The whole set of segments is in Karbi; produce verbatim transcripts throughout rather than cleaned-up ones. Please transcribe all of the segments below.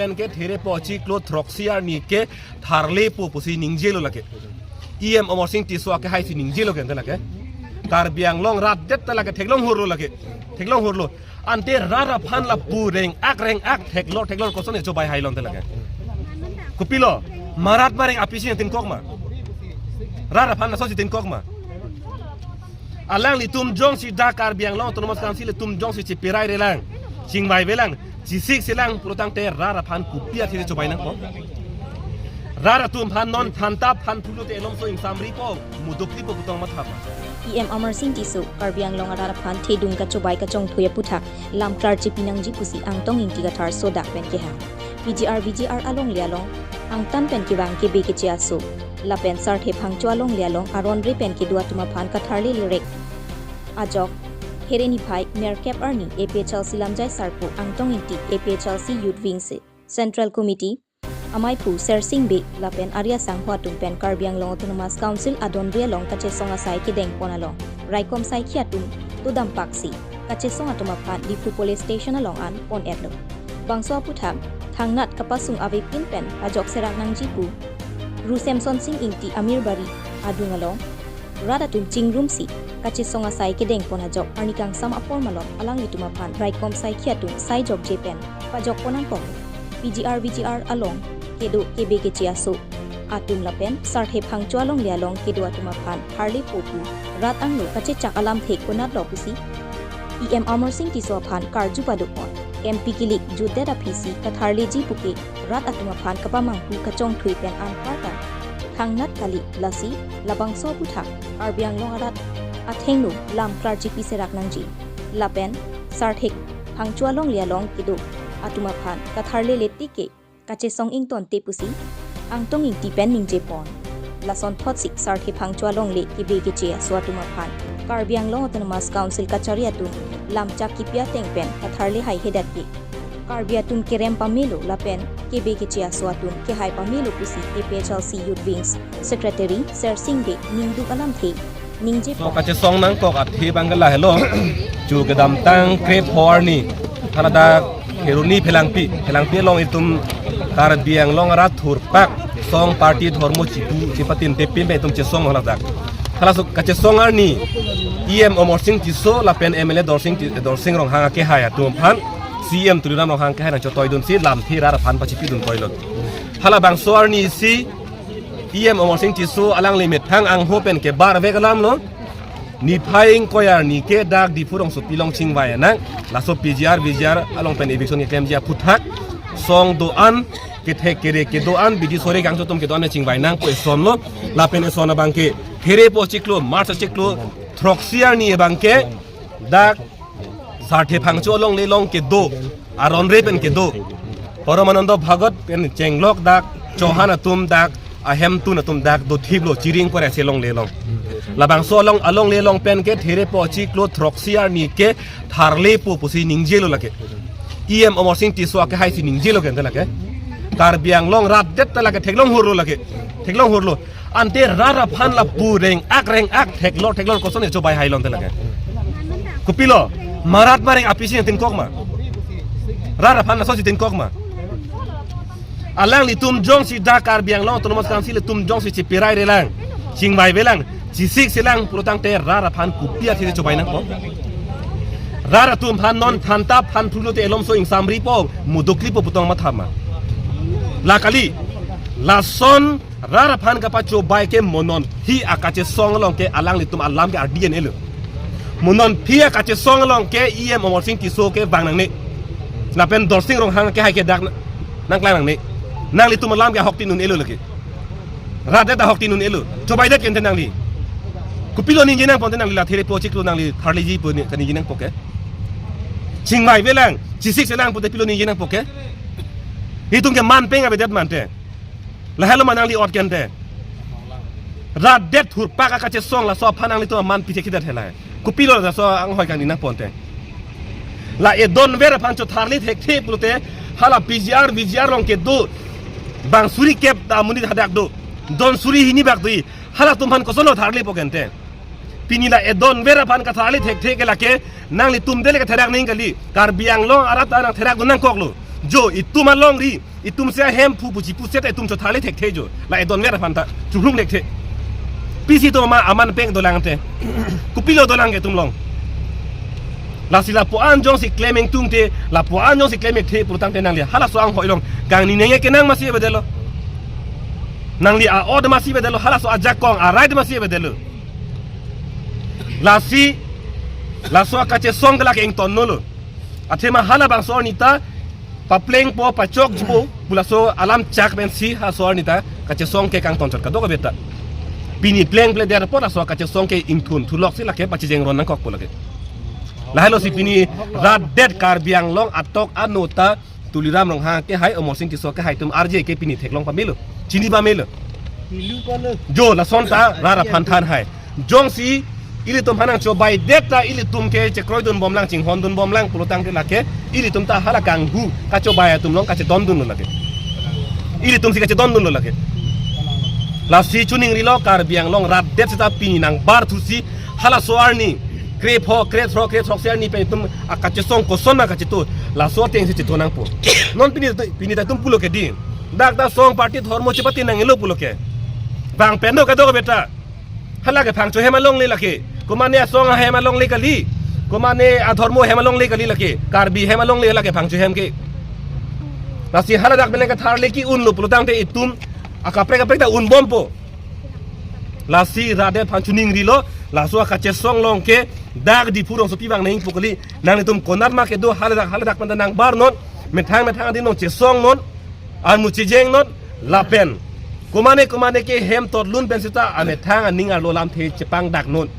Anke therepo chiklo throksi arni ke tharlepo pusi ningjelo lake. E M Amarsing Tisso akehai si ningjelo ke ante lake. Karbi Anglong rat det ta lake theklong hurlo lake. Theklong hurlo. Ante rat aphan lapu reng-ak reng-ak theklor theklor koson chobai hailo ante lake. Kopilo, marat mareng apisi nangtinkok ma. Rat aphan laso si tinkok ma. Alanglitum jongsi dak Karbi Anglong Autonomous Council atum jongsi chipirai relang, chingvai velang, chisik selang pulotangte rat aphan kopi athe chobai nangpo. Rat atum aphan non thantap phan pulote elomso ingsamripo, mudukripo putong mathap. E M Amarsing Tisso, Karbi Anglong arat aphan thedung kachobai kachongthui aputhak lam klarchipi nangji pusi Angtong Ingti Kathar sodak pen kehang. P G R V G R alongle along angtan pen kevang kebe keche aso lapen Sarthe Phangcho alongle along aron re pen kedo atum aphan katharle lerek ajok Here niphai Merkep arni A P H L C lamjai sarpo Angtong Ingti, A P H L C Youth Wing se-, Central Committee, Amaiphu Sersing Bey lapen Arya Sangho atum pen Karbi Anglong Autonomous Council adon re along kachesong asai kedengpon along raikom saikhi atum todampak si kachesong atum aphan Diphu Police Station along an pon-etlo. Bangso aputhak thangnat kapasung avepin pen pajok serak nangji pu Ru Semson Sing Ingti Amirbari adung along rat atum chingrumsi kachesong asai kedengpon ajok arni kangsam apor malom alanglitum aphan raikom saikhi atum sai jokje pen pajokpon nangkok. P G R V G R along kedo kebe keche aso atum lapen Sarthe Phangcho alongle along kedo atum aphan tharlepo pu rat angno kachechak alamthe konatlo pusi E M Amarsing Tisso aphan karju padukpon. M P kilik jutdet aphisi katharleji puke rat atum aphan kapamanghu kachongthui pen anparta thangnat kali, lasi labangso aputhak Karbi Anglong arat athengno lam klarchipi serak nangji lapen Sarthe Phangcho alongle along kedo atum aphan katharle letike kachesong ingtonte pusi Angtong Ingti pen ningjepon. Lason thotsi Sarthe Phangcho alongle kebe keche aso atum aphan Karbi Anglong Autonomous Council kachari atum lamchak kipi ateng pen katharle haihedet ke Karbi atum kerem pamelo lapen kebe keche aso atum kehai pamelo pusi A P H L C Youth Wings Secretary Sersing Bey ningduk alamthe ningje So pon. Kachesong nangkok athe abang ke lahelo. Chu kedamtang krepho arni, haladak Kheroni Phelangpi, Phelangpi along itum Karbi Anglong arat thurpak song party dhormo chipu chipatintepin pen itum chesong haladak. Halaso kachesong arni E M Amarsing Tisso lapen M L A Dorsing Ti-, Dorsing Ronghang akehai atum aphan C E M Tuliram Ronghang akehai nangchotoidunsi lamthe rat aphan pachipidun poilot. Halabangso arni si E M Amarsing Tisso alangli methang angho pen kebarvek alamlo. Niphai ingkoi arni ke dak Diphu rongsopi along chingvai nang. Laso P G R, V G R along pen eviction keklemji aputhak song do-an, kethek kere kedo-an, bidi sore kangso atum kedo-an chingvai nangpo esonlo. Lapen eson abang ke therepo chiklo, March chiklo throksi arni abang ke dak Sarthe Phangcho alongle along kedo, aron re pen kedo, Paramanando Bhagat pen chenglok dak Chauhan atum dak ahemtun atum dak dothiplo chiring pore se alongle along. Labangso along alongle along pen ke therepo chiklo throksi arni ke tharlepo pusi ningjelo lake. E M Amarsing Tisso akehai si ningjelo ke ante lake. Karbi Anglong rat det ta lake theklong hurlo lake. Theklong hurlo. Ante rat aphan lapu reng-ak reng-ak theklor theklor koson chobai hailo ante lake. Kopilo, marat mareng apisi nangtinkok ma. Rat aphan laso si tinkok ma. Alanglitum jongsi dak Karbi Anglong Autonomous Council atum jongsi chipirai relang, chingvai velang, chisik selang pulotangte rat aphan kopi athe chobai nangpo. Rat atum aphan non thantap phan pulote elomso ingsamripo, mudukripo putong mathap ma. La kali, lason rat aphan kapachobai ke mo nonphi akachesong along ke alanglitum alam ke ardi en-elo. Mo nonphi akachesong along ke E M Amarsing Tisso ke vang nangne. Lapen Dorsing Ronghang akehai ke dak nangklang nangne. Nanglitum alam ke ahoktin un-elo lake. Rat det ahoktin un-elo. Chobaidet ke ante nangli. Kopilo ningje nangpo ante nangli la therepo chiklo nangli tharleji pu ni kaningje nangpo ke. Chingvai velang, chisik selang pute pilo ningje nangpo ke. Itum ke man peng avedet ma ante. Lahelo ma nangli ot ke ante. Rat det thurpak akachesong laso aphan nanglitum aman pithekidet hela. Kopilo laso anghoi kangni nangpo ante. La edonver aphan chotharle thekthe pulote hala P G R, V G R along kedo. Bang suri kep ta amonit hadak do. Don suri hini bak do-i. Halatum aphan kosonlo tharlepo ke ante. Pini la edonver aphan katharle thekthe ke lake nanglitum dele katherak ning kali. Karbi Anglong arat ta nangtherak dun nangkoklo. Jo, itum alongri, itum si ahemphu puji pusi ta itum chotharle thekthe jo. La edon mer aphan ta, churung thekthe. Pisi itum ama, aman peng dolang te. Kopilo dolang ke itum along. Lasi lapu-an jongsi klem ingtungte, lapu-an jongsi klem ikthe pulotangte nangli halaso anghoi along kangni neng kenang masi avedetlo. Nangli a-ot masi avedetlo, halaso ajakong a-right masi avedetlo. Lasi, laso akachesong ke lake ingtonnolo. Athema halabangso arni ta paplengpo, pachokpo pu laso alam chak pensi halaso arni ta kachesong ke kangton chot kadokave ta. Pini plengple det apot laso kachesong ke ingthunthu loksi lake pachijeng ron nangkokpo lake. Lahelo si pini rat det Karbi Anglong atok ano ta Tuliram Ronghang kehai, Amarsing Tisso kehai atum arje ke pini theklong pamelo, chini pamelo. Ilu palo. Jo, lason ta rat aphan than hai. Jongsi ilitum aphan nangchobaidet ta ilitum ke chekroidun bomlang, chinghondun bomlang pulotangte lake ilitum ta hala kanghu kachobai atum along kachedondunlo lake. Ilitum si kachedondunlo lake. Lasi chuningrilo, Karbi Anglong rat det seta pini nangbarthusi halaso arni krepho, krethrok, krethrok si arni pen itum akachesong koson ma kacheto, laso atengsi cheto nangpo. Non pini, pini ta itum pulo ke di, dak ta song party dhormo chepati nanglo pulo ke. Bang pen do kadokave ta. Hala ke Phangcho hem alongle lake. Komane asong ahem alongle kali. Komane adhormo hem alongle kali lake. Karbi hem alongle lake Phangcho hem ke. Lasi hala dak beleng katharle ki-unlo pulotangte itum akaprek kaprek ta unbompo. Lasi rat det aphan chuningrilo, laso akachesong along ke dak Diphu rongsopi vang nangpo kali. Nanglitum konat ma kedo, hala dak, hala dak pen ta nangbar non. Methang methang adin nangchesong non. Armu chijeng non, lapen komane komane ke hem totlun pen seta amethang aning arlo lamthe chepangdak non,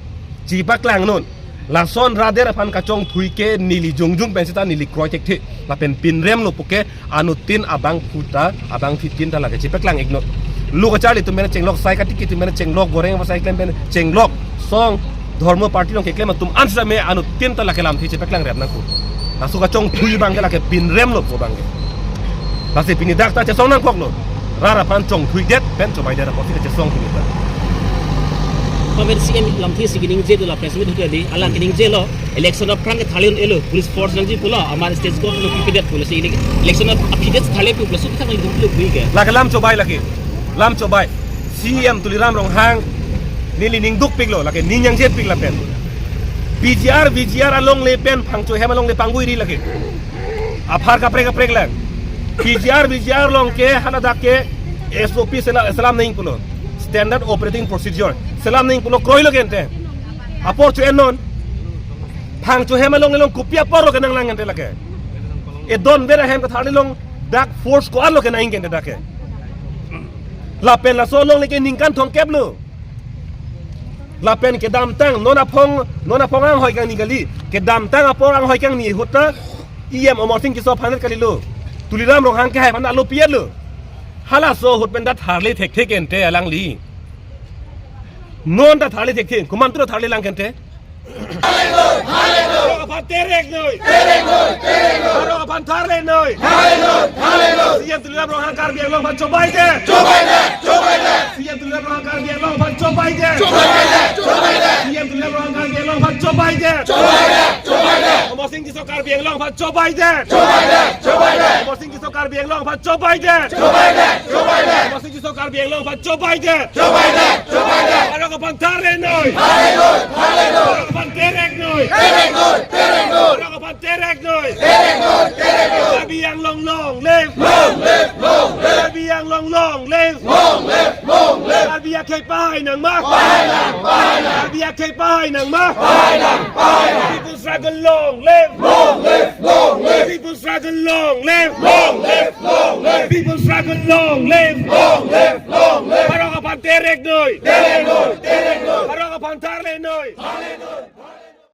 chepaklang non. Lason rat det aphan kachongthui ke neli jongjung pen seta neli kroi thekthe. Lapen pinremlo puke anuttin abangphu ta, abangphitin ta lake chepaklang ik non. Lo kacharli atum pen chenglok, sai katiki atum pen chenglok, goreng ava sai klem pen chenglok, song, dhormo party along keklem atum an same anuttin ta lake lamthe chepaklang rep nangkok. Laso kachongthui abang ke lake pinremlo pu abang ke. Lasi pini dak ta chesong nangkoklo. Rat aphan chongthuidet pen chobaidet apotsi kachesong pini ta. Pamer C M lamthe si keningje do la press meet hote di, alang keningjelo, election aphrang ke tharle un-elo, police force nangji pulo, amar state government lo pipedet pulo si election aphi det tharle pu pulo, sut thang lo pulo bui ke. Lake lam chobai lake. Lam chobai. C M Tuliram Ronghang neli ning dukpiklo, lake ning nangjetpik lapen. P G R, V G R alongle pen Phangcho hem alongle pangguiri lake. Aphar kaprek kaprek lang. P G R, V G R along ke hala dak ke S O P sela-, selam nangji pulo. Standard Operating Procedure. Selam nangji pulo kroilo ke ante. Apor cho-en non. Phangcho hem alongle along kopi apor lo kenanglang ante lake. Edon ver ahem katharle along dak force ko-an lo kenangji ke ante dak ke. Lapen laso alongle ke ningkan thomkep lo. Lapen kedamtang non aphong, non aphong anghoi kangni kali. Kedamtang apor anghoi kangni ahut ta E M Amarsing Tisso aphan kalilo. Tuliram Ronghang kehai aphan alo pietlo. Halaso ahut pen ta tharle thekthe ke ante alangli. Non ta tharle thekthe, komantu tharlelang ke ante. Arong aphan terek noi. Terek noi, terek noi. Arong aphan tharle noi. Tharle noi, tharle noi. C M Tuliram Ronghang Karbi Anglong aphan chobaidet. Chobaidet, chobaidet. C M Tuliram Ronghang Karbi Anglong aphan chobaidet. Chobaidet, chobaidet. C M Tuliram Ronghang Karbi Anglong aphan chobaidet. Chobaidet, chobaidet. Amarsing Tisso Karbi Anglong aphan chobaidet. Chobaidet, chobaidet. Amarsing Tisso Karbi Anglong aphan chobaidet. Chobaidet, chobaidet. Amarsing Tisso Karbi Anglong aphan chobaidet. Chobaidet, chobaidet. Arong aphan tharle noi. Tharle noi, tharle noi. Arong aphan terek noi. Terek noi, terek noi. Arong aphan terek noi. Terek noi, terek noi. Karbi Anglong long live. Long live, long live. Karbi Anglong long live. Long live, long live. Karbi akhei pahai nangma. Pahai nang, pahai nang. Karbi akhei pahai nangma. Pahai nang, pahai nang. People struggle long live. Long live, long live. People struggle long live. Long live, long live. People struggle long live. Long live,